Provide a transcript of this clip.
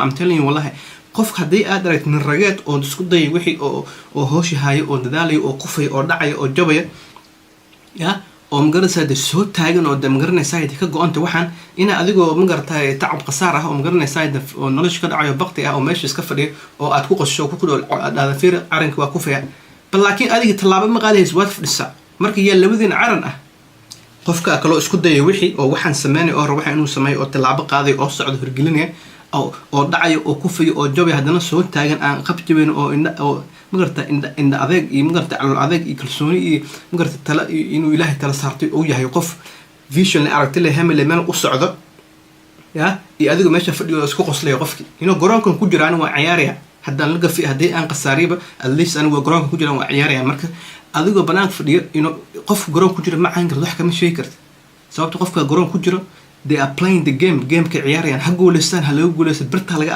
I'm telling you, wallahi, qofka haddii aad aragtid nin rageed oo isku dayay wixii oo hooshi hayo oo dadaalayo oo qufaya oo dhacaya oo jabaya, ya, oo magaranaysaa de soo taagan oo de magaranaysaa de ka go-anta, waxaan ina adigoo magarata tacab khasaar ah oo magaranaysaa de oo nolosha ka dhacayo, bakti ah, oo meesha iska fadhiyo oo aad ku qosho, ku dhahda, "Fiir, caranka waa kufaya." Bal laakiin adiga tallaabo ma qaadaysa, waad fadhisaa. Marka yaa labadiin caran ah? Qofka kaloo isku daya wixii oo waxaan sameynay oo raba inuu sameeyo oo tallaabo qaaday oo socdo, hirgelinaya oo dhacayo oo kufayo oo jabay, haddana soo taagan, aan qab jabayn oo indha oo magarata indha adeeg iyo magarata calool adeeg iyo kalsooni iyo magarata tala iyo inuu Ilaahay tala saartay uu yahay, qof vision le, aragti le, hami le, meel u socdo, ya, iyo adigo meesha fadhiyo oo isku qoslaya. Qofki inuu garoonkan ku jiro, aniga waa ciyaaraya, haddaan la gafi, haddii aan khasaariyaba, at least anigu waa garoonka ku jiraan, waa ciyaaraya. Marka adigoo banaanka fadhiyo, inuu qofka garoon ku jiro ma cayn karto, wax kama sheegi karta, sababta qofka garoon ku jiro, they are playing the game, gameka ciyaarayaan. Ha guuleystaan, ha laga guuleysto, birtaa laga